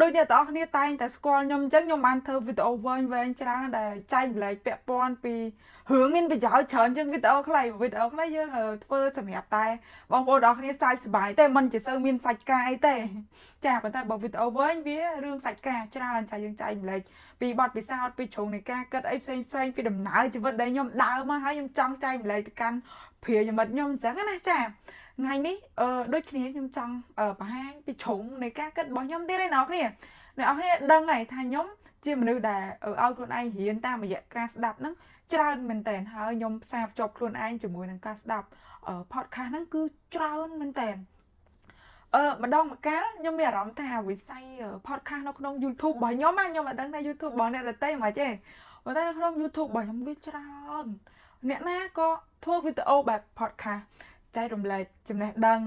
ដូចអ្នកទាំងអស់គ្នាតែងតែស្គាល់ខ្ញុំអញ្ចឹងខ្ញុំបានធ្វើវីដេអូវែងវែងច្រើនដែលចែករំលែកពាក់ព័ន្ធពីរឿងមានប្រយោជន៍ច្រើនជាងវីដេអូខ្លីវីដេអូខ្លីយើងធ្វើសម្រាប់តែបងប្អូនទាំងអស់គ្នាសើចសប្បាយទេមិនជាសូវមានសាច់ការអីទេចាប៉ុន្តែបើវីដេអូវែងវារឿងសាច់ការច្រើនចាយើងចែករំលែកពីបទពិសោធន៍ពីជ្រុងនៃការគិតអីផ្សេងផ្សេងពីដំណើរជីវិតដែលខ្ញុំដើរមកហើយខ្ញុំចង់ចែករំលែកទៅកាន់ប្រិយមិត្តខ្ញុំអញ្ចឹងណាចាថ្ងៃនេះដូចគ្នាខ្ញុំចង់បង្ហាញពីជ្រុងនៃការគិតរបស់ខ្ញុំទៀតឯអ្នកគ្នាអ្នកនរគ្នាដឹងហើយថាខ្ញុំជាមនុស្សដែលឲ្យខ្លួនឯងរៀនតាមរយៈការស្ដាប់ហ្នឹងច្រើនមែនតើហើយខ្ញុំផ្សារភ្ជាប់ខ្លួនឯងជាមួយនឹងការស្ដាប់ podcast ហ្នឹងគឺច្រើនមែនតើម្ដងម្កាលខ្ញុំមានអារម្មណ៍ថាវិស័យ podcast នៅក្នុង YouTube របស់ខ្ញុំណាខ្ញុំអត់ដឹងថា YouTube របស់អ្នកដទៃមិនទេប៉ុន្តែនៅក្នុង YouTube របស់ខ្ញុំវាច្រើនអ្នកណាក៏ធ្វើវីដេអូបែប podcast ចែករំលែកចំណេះដឹង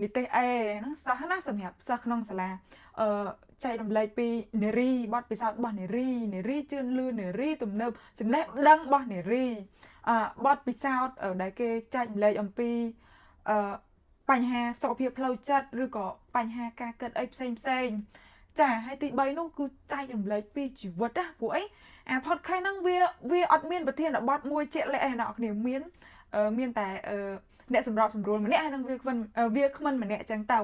និទេស A ហ្នឹងសិស្សណាសម្រាប់សិស្សក្នុងសាលាចែករំលែកពីនារីបទពិសោធន៍របស់នារីនារីជឿនលឿននារីទំនើបចំណេះដឹងរបស់នារីបទពិសោធន៍ដែលគេចែករំលែកអំពីអឺបញ្ហាសុខភាពផ្លូវចិត្តឬក៏បញ្ហាការគិតអីផ្សេងផ្សេងចាហើយទី3នោះគឺចែករំលែកពីជីវិតណាព្រោះអីអា podcast ហ្នឹងវាអត់មានប្រធានបទមួយជាក់លាក់ឯអ្នកគ្នាមានមានតែអ្នកសម្របសម្រួលម្នាក់ហើយនឹងវាគ្មិនម្នាក់ចឹងទៅ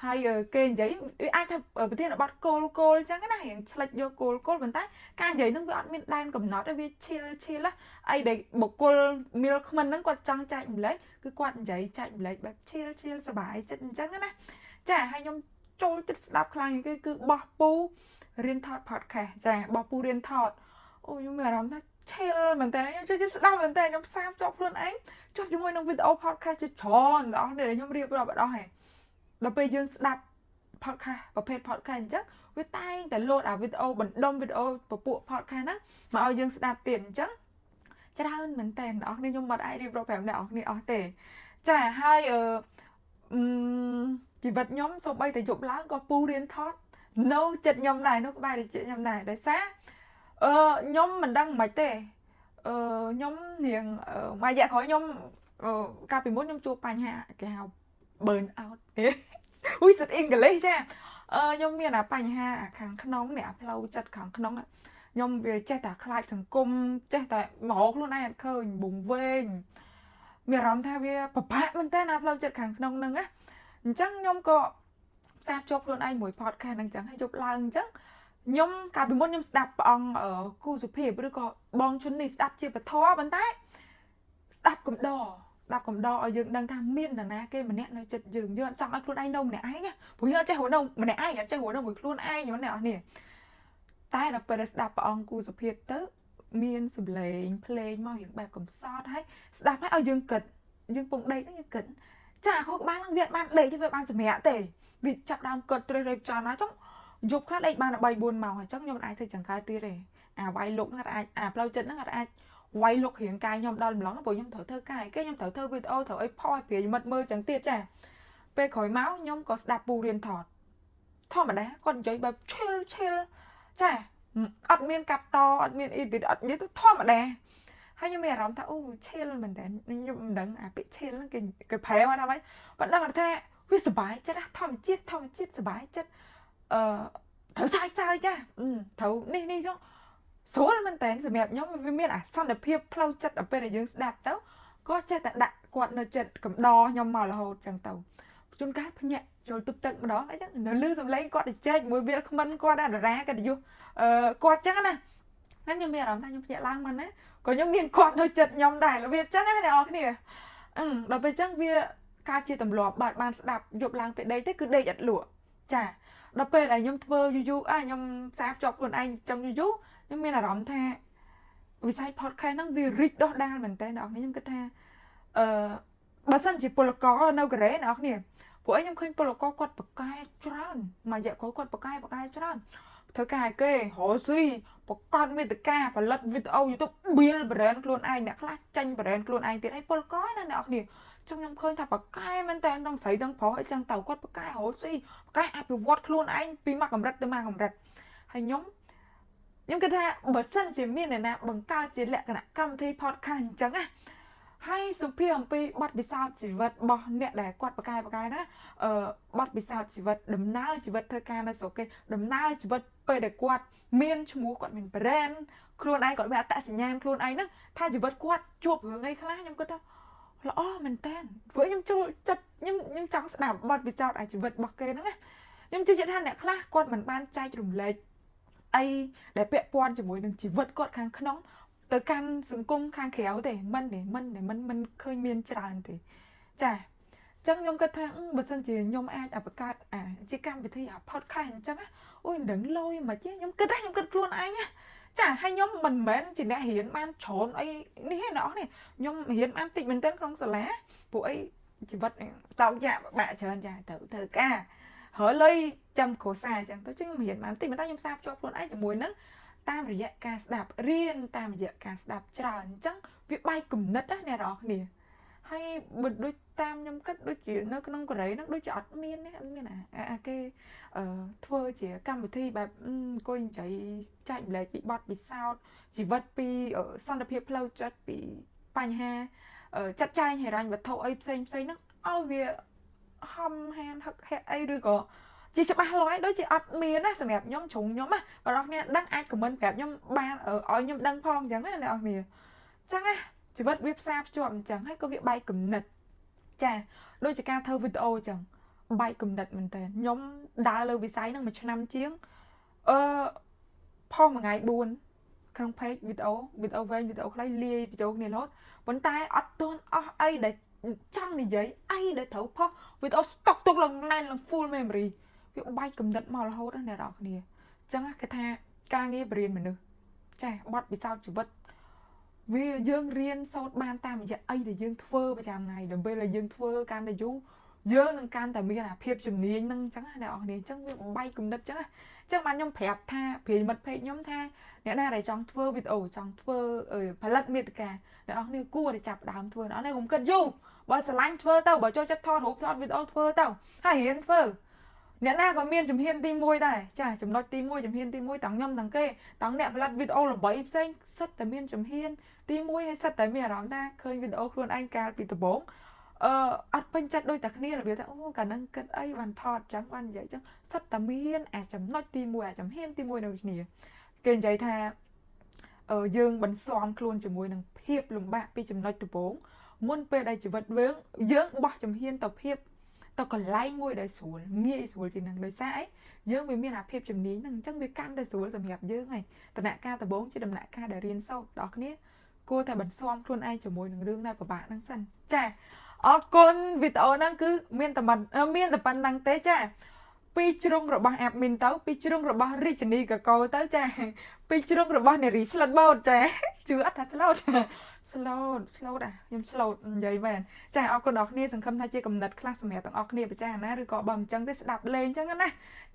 ហើយគេនិយាយវាអាចថាប្រធានបទគោលគោលចឹងណារៀងឆ្លិចយកគោលគោលប៉ុន្តែការនិយាយហ្នឹងវាអត់មានដែនកំណត់ទេវា chill chill ណាអីដែលបុគ្គលវាគ្មិនហ្នឹងគាត់ចង់ចែករំលែកគឺគាត់និយាយចែករំលែកបែប chill chill សប្បាយចិត្តអញ្ចឹងណាចាហើយខ្ញុំចូលចិត្តស្ដាប់ខ្លាំងជាងគេគឺបោះពូរៀនថត podcast ចាបោះពូរៀនថតអូខ្ញុំមានអារម្មណ៍ថា chill មែនតើខ្ញុំចូលចិត្តស្ដាប់មែនតើខ្ញុំផ្សារភ្ជាប់ខ្លួនឯងចុះជាមួយនឹងវីដេអូ podcast ជាច្រើនដល់នេះដែលខ្ញុំរៀបរាប់អត់អស់ហ៎ដល់ពេលយើងស្ដាប់ podcast ប្រភេទ podcast អញ្ចឹងវាតែងតែលោតអាវីដេអូបណ្ដុំវីដេអូពពួក podcast ហ្នឹងមកឲ្យយើងស្ដាប់ទៀតអញ្ចឹងច្រើនមែនតើអ្នកនរខ្ញុំមិនអាចរៀបរាប់ប្រាប់អ្នកនរអស់ទេចាហើយអឺជីវិតខ្ញុំសូម្បីតែយប់ឡើងក៏ពូរៀនថតនៅចិត្តខ្ញុំដែរនៅក្បែរត្រចៀកខ្ញុំដែរដោយសារខ្ញុំមិនដឹងមិនទេខ្ញុំរៀងមួយរយៈក្រោយខ្ញុំកាលពីមុនខ្ញុំជួបបញ្ហាគេហៅ burn out អ៊ុយសិតអ៊ីងក្លីសចាខ្ញុំមានអាបញ្ហាអាខាងក្នុងនេះអាផ្លូវចិត្តខាងក្នុងខ្ញុំវាចេះតែខ្លាចសង្គមចេះតែមករកខ្លួនឯងអត់ឃើញវង្វេងមានអារម្មណ៍ថាវាពិបាកមែនតើណាផ្លូវចិត្តខាងក្នុងហ្នឹងណាអញ្ចឹងខ្ញុំក៏ផ្សារភ្ជាប់ខ្លួនឯងមួយ podcast ហ្នឹងអញ្ចឹងហើយយប់ឡើងអញ្ចឹងខ្ញុំកាលពីមុនខ្ញុំស្ដាប់ព្រះអង្គគូសុភាពឬក៏បងឈុននេះស្ដាប់ជាពធប៉ុន្តែស្ដាប់កំដរស្ដាប់កំដរឲ្យយើងដឹងថាមាននរណាគេម្នាក់នៅចិត្តយើងយើងអត់ចង់ឲ្យខ្លួនឯងនៅម្នាក់ឯងព្រោះយើងអត់ចេះរស់នៅម្នាក់ឯងអត់ចេះរស់នៅមួយខ្លួនឯងហ្នឹងអ្នកនរនេះតែដល់ពេលស្ដាប់ព្រះអង្គគូសុភាពទៅមានសម្លេងភ្លេងមករៀងបែបកំសត់ហើយស្ដាប់ហើយឲ្យយើងគិតយើងពងដេកហ្នឹងយើងគិតចាខុសក្បាលហ្នឹងវាបានដេកទេវាបានសម្រាកទេវាចាប់ដើមគិតត្រេះរេបចន់ហើយចុងយប់ខ្លះដេកបាន3 4ម៉ោងអញ្ចឹងខ្ញុំមិនអាចធ្វើចង្កើទៀតទេអាវាយលុកហ្នឹងអាចអាផ្លូវចិត្តហ្នឹងអាចវាយលុករាងកាយខ្ញុំដល់ម្លងព្រោះខ្ញុំត្រូវធ្វើការគេខ្ញុំត្រូវធ្វើវីដេអូត្រូវអីផុសឲ្យប្រិយមិត្តមើលចឹងទៀតចាពេលក្រោយមកខ្ញុំក៏ស្ដាប់ពូរៀនថតធម្មតាគាត់និយាយបែប chill chill ចាអត់មានកាត់តអត់មាន edit អត់និយាយទៅធម្មតាហើយខ្ញុំមានអារម្មណ៍ថាអូ chill មែនតើខ្ញុំមិនដឹងអាពាក្យ chill ហ្នឹងគេគេប្រែមកថាម៉េចប៉ុន្តែគាត់ថាវាសប្បាយចិត្តធម្មជាតិធម្មជាតិសប្បាយចិត្តត្រូវសើចសើចចាត្រូវនេះនេះចុងស្រួលមែនតើសម្រាប់ខ្ញុំវាមានអាសន្តិភាពផ្លូវចិត្តដល់ពេលដែលយើងស្ដាប់ទៅក៏ចេះតែដាក់គាត់នៅចិត្តកំដរខ្ញុំមករហូតចឹងទៅជួនកាលភ្ញាក់ចូលទប់ទឹកម្ដងអីចឹងនៅលឺសំឡេងគាត់ទៅជែកមួយវាគ្មិនគាត់អាតារាកិត្តិយសគាត់ចឹងណាហើយខ្ញុំមានអារម្មណ៍ថាខ្ញុំភ្ញាក់ឡើងមកណាក៏ខ្ញុំមានគាត់នៅចិត្តខ្ញុំដែររបៀបចឹងណាអ្នកនរគ្នាដល់ពេលចឹងវាកើតជាទម្លាប់បាទបានស្ដាប់យប់ឡើងពេលដេកទេគឺដេកអត់លក់ចាដល់ពេលដែលខ្ញុំធ្វើយូរយូរអាខ្ញុំផ្សារភ្ជាប់ខ្លួនឯងចឹងយូរយូរខ្ញុំមានអារម្មណ៍ថាវិស័យ podcast ហ្នឹងវារីកដុះដាលមែនតើអ្នកនរខ្ញុំគិតថាបើសិនជាពលករនៅកូរ៉េអ្នកនរគ្នាព្រោះអីខ្ញុំឃើញពលករគាត់ប្រកែច្រើនមួយរយៈក្រោយគាត់ប្រកែប្រកែច្រើនធ្វើការឲ្យគេរកស៊ីប្រកាសមេតិកាផលិតវីដេអូ YouTube build brand ខ្លួនឯងអ្នកខ្លះចាញ់ brand ខ្លួនឯងទៀតហើយពលករណាអ្នកនរគ្នាចឹងខ្ញុំឃើញថាប្រកែមែនតើទាំងស្រីទាំងប្រុសអីចឹងទៅគាត់ប្រកែរកស៊ីប្រកែអភិវឌ្ឍខ្លួនឯងពីមួយកម្រិតទៅមួយកម្រិតហើយខ្ញុំគិតថាបើសិនជាមានអ្នកណាបង្កើតជាលក្ខណៈកម្មវិធី podcast អញ្ចឹងណា ហើយសម្ភាសអំពីបទពិសោធន៍ជីវិតរបស់អ្នកដែលគាត់បកកែបកកែណាបទពិសោធន៍ជីវិតដំណើរជីវិតធ្វើការនៅស្រុកគេដំណើរជីវិតពេលដែលគាត់មានឈ្មោះគាត់មាន brand ខ្លួនឯងគាត់មានអត្តសញ្ញាណខ្លួនឯងហ្នឹងថាជីវិតគាត់ជួបរឿងអីខ្លះខ្ញុំគិតថាល្អមែនតើព្រោះខ្ញុំចូលចិត្តខ្ញុំចង់ស្ដាប់បទពិសោធន៍អាជីវិតរបស់គេហ្នឹងណាខ្ញុំជឿជាក់ថាអ្នកខ្លះគាត់មិនបានចែករំលែកអីដែលពាក់ព័ន្ធជាមួយនឹងជីវិតគាត់ខាងក្នុងទៅកាន់សង្គមខាងក្រៅទេមិនទេមិនទេមិនមិនឃើញមានច្រើនទេចាចឹងខ្ញុំគិតថាបើសិនជាខ្ញុំអាចឲ្យបង្កើតអាជាកម្មវិធីអា podcast អញ្ចឹងអូយមិនដឹងលយមិនទេខ្ញុំគិតខ្ញុំគិតខ្លួនឯងណាចាហើយខ្ញុំមិនមែនជាអ្នករៀនបានច្រើនអីនេះទេអ្នកនេះខ្ញុំរៀនបានតិចមែនទែនក្នុងសាលាពួកអីជីវិតតោកយ៉ាបាក់ច្រើនចាទៅធ្វើការហើលុយចាំគ្រួសារអញ្ចឹងទៅចឹងខ្ញុំរៀនបានតិចប៉ុន្តែខ្ញុំសាបជាប់ខ្លួនឯងជាមួយនឹងតាមរយៈការស្ដាប់រៀនតាមរយៈការស្ដាប់ច្រើនអញ្ចឹងវាបែកគំនិតណាអ្នកនរគ្នាហើយបើដូចតាមខ្ញុំគិតដូចជានៅក្នុងកូរ៉េហ្នឹងដូចជាអត់មានទេអត់មានអាគេអឺធ្វើជាកម្មវិធីបែបអង្គុយនិយាយចែកម្លែកពីបទពិសោធន៍ជីវិតពីសន្តិភាពផ្លូវចិត្តពីបញ្ហាចាត់ចែងហិរញ្ញវត្ថុអីផ្សេងផ្សេងហ្នឹងឲ្យវាហំហានហឹកហាក់អីឬក៏ជាច្បាស់លាស់ដូចជាអត់មានណាសម្រាប់ខ្ញុំជ្រុងខ្ញុំណាបើអ្នកគ្នាដឹងអាច comment ប្រាប់ខ្ញុំបានឲ្យខ្ញុំដឹងផងអញ្ចឹងណាអ្នកគ្នាអញ្ចឹងណាជីវិតវាផ្សារភ្ជាប់អញ្ចឹងហើយក៏វាបែកគំនិតចាដូចជាការធ្វើវីដេអូអញ្ចឹងបែកគំនិតមែនតើខ្ញុំដើរលើវិស័យហ្នឹងមួយឆ្នាំជាងអឺផុសមួយថ្ងៃ4ក្នុង page វីដេអូវីដេអូវែងវីដេអូខ្លីលាយបញ្ចូលគ្នារហូតប៉ុន្តែអត់ទាន់អស់អីដែលចង់និយាយអីដែលត្រូវផុសវីដេអូស្តុកទុកឡើងណែនឡើង full memory វាបែកគំនិតមករហូតណាអ្នកនរគ្នាអញ្ចឹងគេថាការងារបរៀនមនុស្សចាបទពិសោធន៍ជីវិតវាយើងរៀនសូត្របានតាមរយៈអីដែលយើងធ្វើប្រចាំថ្ងៃដល់ពេលដែលយើងធ្វើកាន់តែយូរយើងនឹងកាន់តែមានអាភាពជំនាញហ្នឹងអញ្ចឹងណាអ្នកនរគ្នាអញ្ចឹងវាបែកគំនិតអញ្ចឹងណាអញ្ចឹងបានខ្ញុំប្រាប់ថាប្រិយមិត្ត page ខ្ញុំថាអ្នកណាដែលចង់ធ្វើវីដេអូចង់ធ្វើផលិតមាតិកាអ្នកនរគ្នាគួរតែចាប់ដើមធ្វើអ្នកនរកុំគិតយូរបើស្រឡាញ់ធ្វើទៅបើចូលចិត្តថតរូបថតវីដេអូធ្វើទៅហើយរៀនធ្វើអ្នកណាក៏មានជំហានទី1ដែរចាចំណុចទី1ជំហានទី1ទាំងខ្ញុំទាំងគេទាំងអ្នកផលិតវីដេអូល្បីផ្សេងសិតតែមានជំហានទី1ហើយសិតតែមានអារម្មណ៍ថាឃើញវីដេអូខ្លួនឯងកាលពីដំបូងអឺអត់ពេញចិត្តដូចតែគ្នារបៀបថាអូកាលហ្នឹងគិតអីបានថតចឹងបាននិយាយចឹងសិតតែមានអាចំណុចទី1អាជំហានទី1នៅគ្នាគេនិយាយថាអឺយើងបន្ស៊ាំខ្លួនជាមួយនឹងភាពលំបាកពីចំណុចដំបូងមុនពេលដែលជីវិតយើងយើងបោះជំហានទៅភាពទៅកន្លែងមួយដែលស្រួលងាយស្រួលជាងនឹងដោយសារអីយើងវាមានអាភាពជំនាញហ្នឹងអញ្ចឹងវាកាន់តែស្រួលសម្រាប់យើងហើយដំណាក់កាលដំបូងជាដំណាក់កាលដែលរៀនសូត្រដល់គ្នាគួរតែបន្ស៊ាំខ្លួនឯងជាមួយនឹងរឿងដែលពិបាកហ្នឹងសិនចាអរគុណវីដេអូហ្នឹងគឺមានតែមានតែប៉ុណ្្នឹងទេចាពីជ្រុងរបស់ admin ទៅពីជ្រុងរបស់រាជនីកកោទៅចាពីជ្រុងរបស់នារីស្លុតបោតចាជឿអត់ថាស្លូតស្លូតស្លូតអាខ្ញុំស្លូតនិយាយមែនចាអរគុណដល់គ្នាសង្ឃឹមថាជាកំណត់ខ្លះសម្រាប់ទាំងអស់គ្នាពិចារណាឬក៏បើមិនចឹងទេស្ដាប់លេងចឹងណា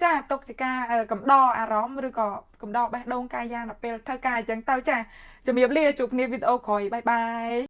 ចាទុកជាការកំដរអារម្មណ៍ឬក៏កំដរបេះដូងកាយាដល់ពេលធ្វើការអញ្ចឹងទៅចាជំរាបលាជួបគ្នាវីដេអូក្រោយ bye bye.